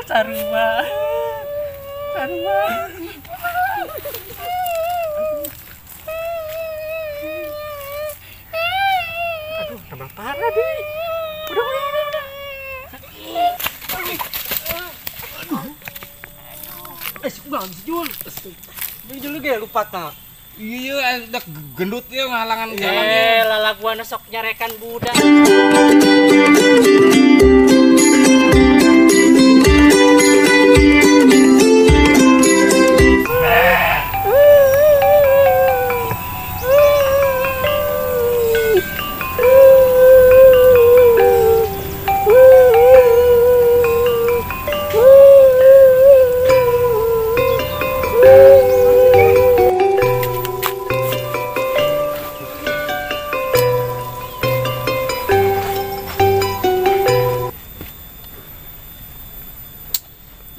Sarua. Sarua. Aduh, tambah parah deh. Udah. Aduh. Udah jul. Jul ge lupa ta. Iya, udah gendut ya ngalangan jalan. Lalaguan sok nyarekan budak.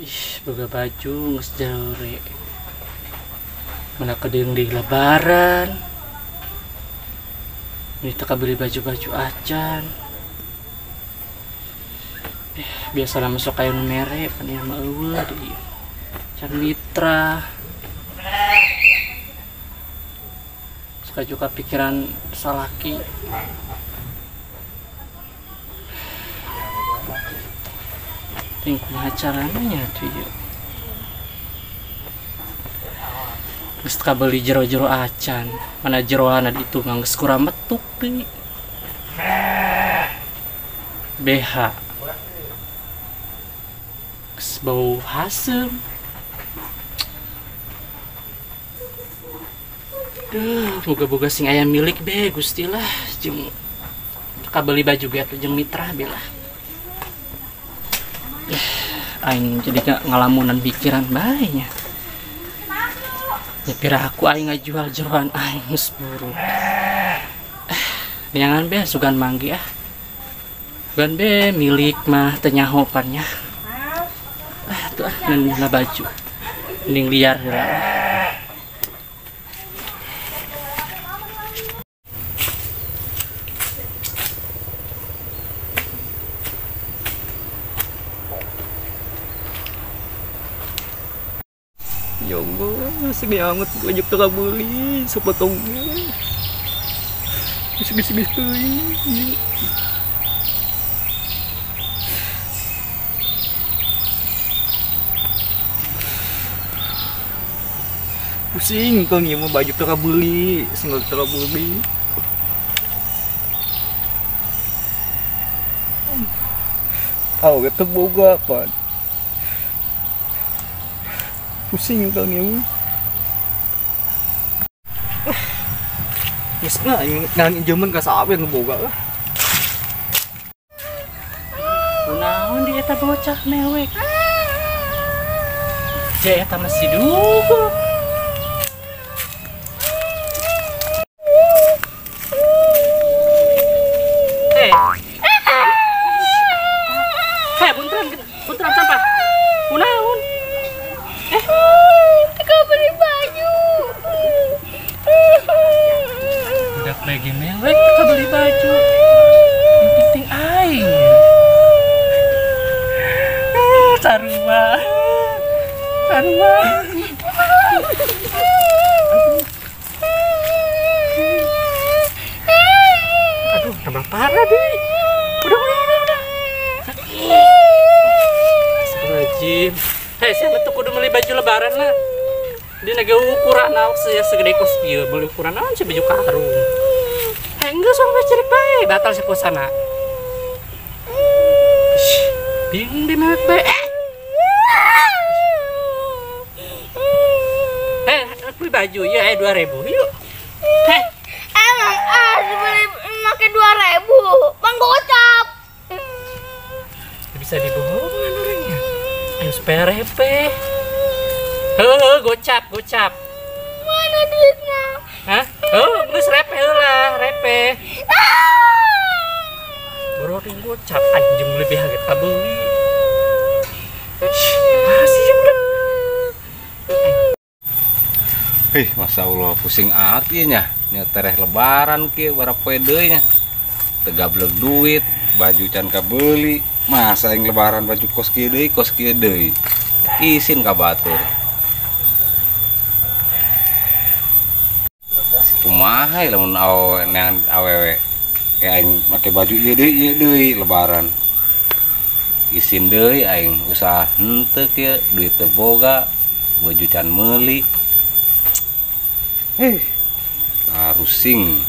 Ih, boga baju geus jare. Mana kedeung di lebaran. Ini teu kabeli baju-baju acan. Biasana masuk aya nu mere pan ieu mah eueuh deui. Can mitra. Suka juga pikiran salaki. Ting kumaha caranya tuh ya. Geus kabeli jero-jero acan. Mana jeroana ditu mah geus kurang metuk deui. BH. Geus bau haseum. Duh, moga-moga sing aya milik be Gusti lah jeung kabeli baju ge atuh jeung mitra be lah. Aing jadi ngalamunan pikiran bae nya. Ya pira aku aing ngajual jeroan aing geus buru. Neangan be sugan manggi ah. Sugan be milik mah teu nyaho pan nya. Tuh ah neun baju. Mending liar heula. Ya Allah, segianget baju kabeli sepotongnya. Segis-segis euy. Pusing kang ieu mah baju kabeli, sendal kabeli. Oh, teu boga pan. Pusing kang ieu. Geus na ngan injeman ka saha nu boga lah. Kunaon di eta bocah mewek. Ja eta masih dugo. Hei, bunteran sampah. Kunaon? Teu beli baju. Budak lagi mewek teu beli baju. Penting aing. Sarua. Sarua. Aduh, tambah parah deh. Udah. Astagfirullahaladzim. Hei, siapa tuh kudu beli baju lebaran lah. Dia naga ukuran naon sih segede kos ieu, beli ukuran naon sih baju karung. Hei, enggak soalnya cerik bae, batal sih sana. Bingung deh mewek bae. Hei, beli baju ya 2000 yuk. Hei. Emang beli make 2000, bang gocap. Bisa dibohongan orangnya. Ayo supaya repe. Heuh, gocap. Mana duitnya? Hah? Oh, geus repe heula, repe. Baru yang gocap anjing lebih harga kabeli. Masih udah. Ih, Masya Allah, pusing ati nya. Nya tereh lebaran kieu bara poe deui nya. Teu gablek duit. Baju can kabeli, masa yang lebaran baju kos kieu deui. Isin ka batur. Kumaha lamun awewe neangan awewe kayak aing make baju ieu deui lebaran. Isin deui aing usaha henteu kieu, duit teu boga, baju can meuli. Rusing.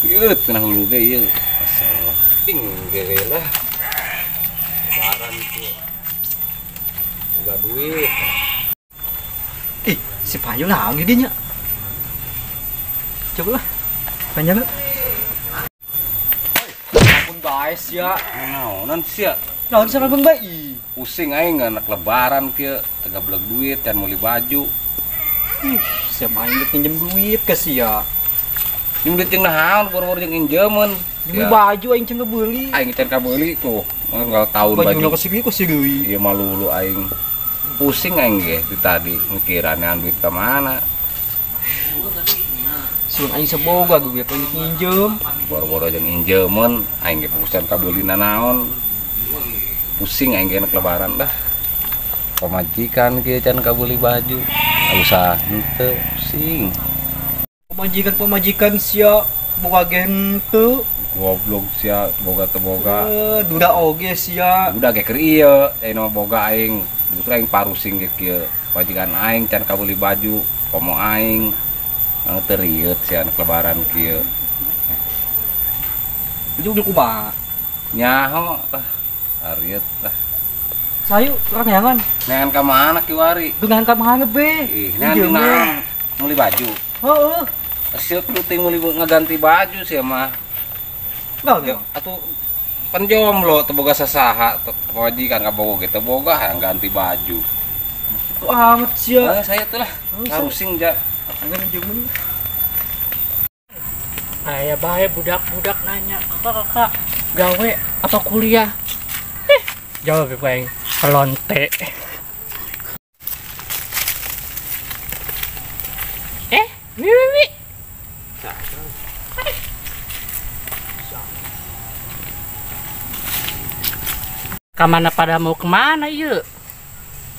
Ieu teu hulu ge ieu. Masyaallah. Ting ge lah. Lebaran kieu. Boga duit. Ih, si Panyu naon ieu nya? Coba lah. Tanya lah. Ampun guys ya. Naonan sia? Naon sama Bang Bayi? Pusing aing anak lebaran kieu, teu gablek duit can meuli baju. Ih, siapa aing pinjem duit ke sia? Jeung duit jeung naon boro-boro jeung injemeun. Jeung baju aing can kebeuli. Aing can kabeuli tuh, unggal tahun baju. Baju nu kasih deui. Ieu mah lulu aing. Pusing aing ge di tadi mikiran duit ka mana. Sun aing seboga duit aing nginjem. Boro-boro jeung injemeun, aing ge pupusan kabeuli nanaon. Pusing aing ge nek lebaran dah. Pamajikan kieu can kabeuli baju. Usaha henteu pusing. Pamajikan sia boga ge henteu. Goblok sia boga teu boga. Duda oge sia. Udah ge keur ieu, aing mah boga aing. Justru aing parusing ge kieu. Pamajikan aing can kabeuli baju, komo aing. Anu teu rieut sia nek lebaran kieu. Itu kumaha? Nyaho tah. Rieut lah. Sayu, urang neangan. Neangan ka mana kiwari? Neangan ka mana be? Ih, neangan naon? Meuli baju. Heeh. Sia kudu teh meuli ngaganti baju sia mah. Naon ya? Atuh pan jomblo teu boga sasaha, pamajikan ka bogo ge teu boga hayang ganti baju. Itu amat sia. Heeh, saya teh lah. Harusing ja. Ngan Aya bae budak-budak nanya, "Kakak, gawe apa kuliah?" Jawab ya, pelonte. Mi. Kamana pada mau kemana ieu?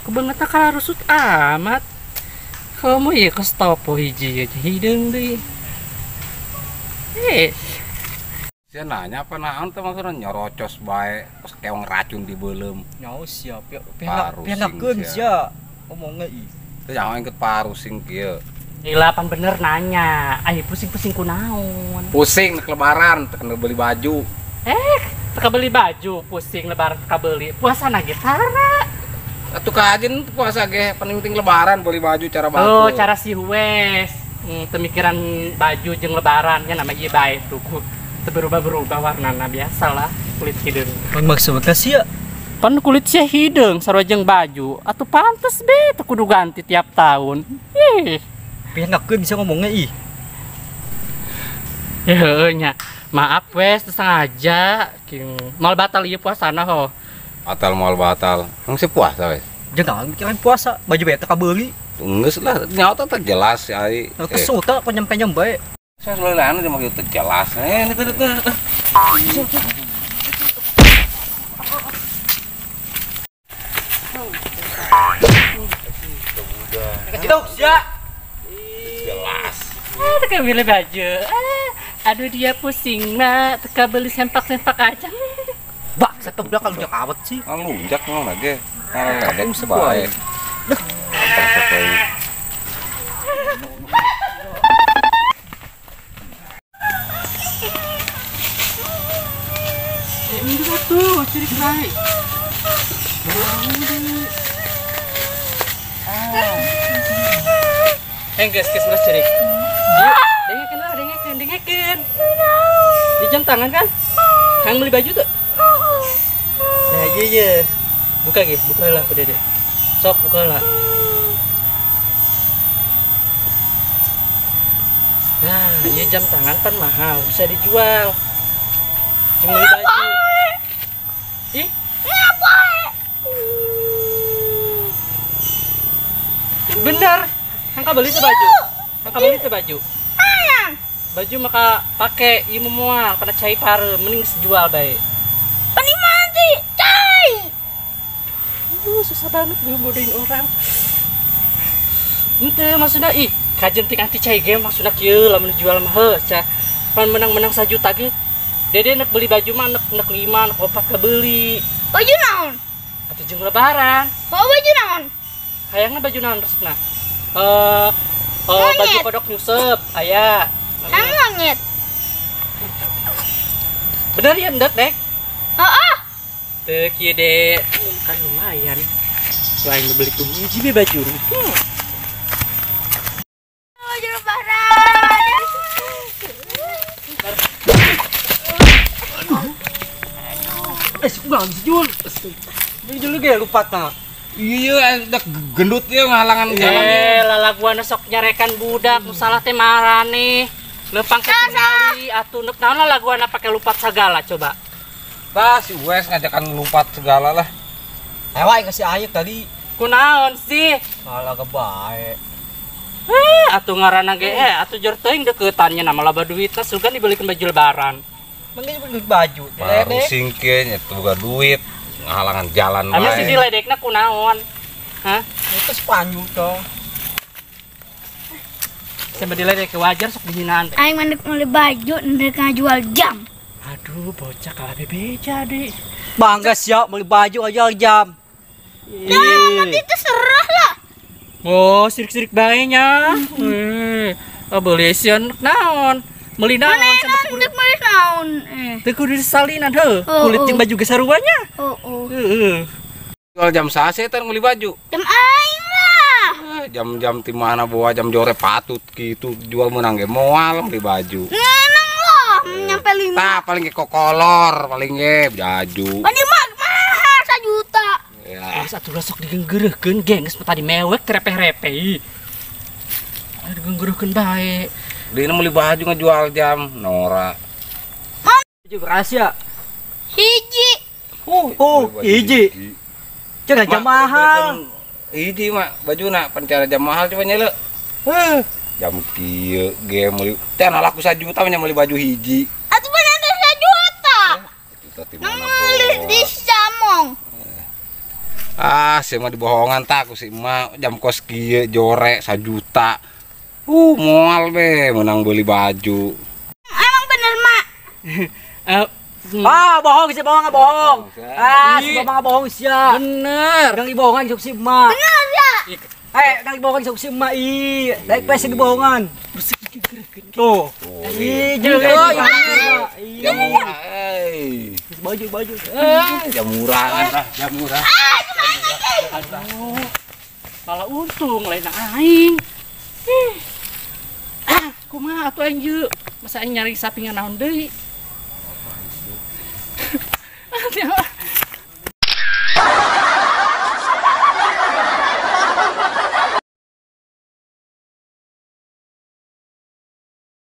Kebangetan ka rusut amat. Kamu ieu ke stopo hiji aja hideung deui. Sia nanya apa naon teh maksudna nyorocos bae kos keong racun di beuleum. Nyaho sia pianakeun sia omongna ih. Teu nyaho aing parusing kieu. Gila pan bener nanya, ai pusing-pusing ku naon? Pusing nek lebaran teu kena beli baju. Teu beli baju, pusing lebaran teu beli. Puasa na ge tara. Atuh kajen puasa ge penting lebaran beli baju cara batu. Oh, cara si wes. Pemikiran baju jeung lebaran nya nama ieu bae tuh. Berubah-berubah warnana biasalah kulit hideung. Pan maksudna sia? Pan kulit sia hideung sarua jeung baju. Atuh pantes be teu kudu ganti tiap tahun. Ih. Pianakeun sia ngomongna ih. Heueuh nya. Maaf wes teu sengaja. Moal batal ieu puasana ho. Batal moal batal. Emang sia puasa wes? Jeung naon mikiran puasa, baju bae teu kabeuli. Geus lah, nyaho teh jelas ai. Teu teh penyem-penyem bae. Saya selalu anu dia makin jelas. Ini tuh. Kecil sia. Jelas. Teka beli baju. Aduh dia pusing mah, teka beli sempak-sempak aja. Bak, satu belakang lunjak awet sih. Lunjak mah lagi. Kamu sebuah. Duh. Enggak tuh, ciri baik. Guys, guys, cerik. Dengekeun lah, dengekeun. Di jam tangan kan? Kang beli baju tuh. Nah, iya. Buka ge, buka lah ku Dede. Sok buka lah. Nah, iya jam tangan pan mahal, bisa dijual. Cuma beli baju. Ih, bener. Hangka beli tuh baju. Hangka beli tuh baju. Hayang. Baju maka pake ieu moal kana cai pare mending sejual bae. Pani mati, cai. Susah banget gue bodohin orang. Henteu maksudna ih, kajen tik anti cai ge maksudna kieu lamun dijual mah heuh cah. Pan menang-menang 1 juta ge. Dede nek beli baju mah nek 5, nek 4 kebeli. Baju naon? Atuh jeung lebaran. Oh, baju naon? Hayangna baju naon resepna? Baju kodok nyusep aya. Hayang monyet. Bener ya ndek, Dek? Heeh. Teu kieu, Dek. Kan lumayan. Lain beli tuh hiji be baju. Baju lebaran. Udah jual. Jual ge lupa ta. Iya, udah gendut ya ngalangan jalan. Lalaguana sok nyarekan budak, nu salah teh marane. Leumpang ke tingali atuh neuk naon lalaguana pake lupat sagala coba. Tah si Wes ngajakan lupat segala lah. Ewa aing kasih ayek tadi. Kunaon sih? Kalah kebae. Atuh ngaranna ge atuh jor teuing deukeutanya nama loba duitna sugan dibelikeun baju lebaran. Mending beli baju. Baru singkeun nya boga duit ngahalangan jalan bae. Anu si diledekna kunaon? Hah? Itu sepanju toh. Sampai diledek wajar sok dihinaan. Aing mah ndek meuli baju ndek ngajual jam. Aduh, bocah kalah bebeja, Dik. Bangga siap beli baju aja jam. Nah, nanti terserah lah. Oh, sirik-sirik bae nya. Beli sieun naon? Meuli naon sama kudu meuli naon? Teu kudu disalinan heuh. Kulit jeung baju ge saruanya. Heeh. Heeh. Jual jam sase teh meuli baju. Jam aing lah. Jam-jam ti mana bawa jam jore patut gitu jual menang ge moal beli baju. Ngenang loh, nyampe 5. Tah paling ge kokolor, paling ge baju. Pani mah mahal 1 juta. Ya. Geus atuh sok digenggeureurkeun ge geus tadi mewek terepeh-repeh. Aduh digenggeureurkeun bae. Dina meuli baju ngejual jam Nora. Baju rahasia. Hiji. Hiji. Cenah jam mahal. Hiji mak bajuna pan cara jam mahal coba nyele. Jam kieu ge meuli teh laku 1 juta nya meuli baju hiji. Atuh bener 1 juta. Juta ti mana? Meuli di Samong. Ah, sia mah dibohongan tah ku si emak jam kos kieu jore 1 juta. Moal be menang beli baju. Emang bener mak? Bohong si bohong bohong. Si bohong bohong sia. Bener. Kang dibohongan sok si emak. Bener ya. Kang dibohongan sok si emak ih. Daek pes dibohongan. Tuh. Ih, jelek. Jam murah. Baju baju. Jam murah lah, jam murah. Aduh. Malah untung lain aing. Kumaha atuh aing ieu? Masa aing nyari sapingan naon deui?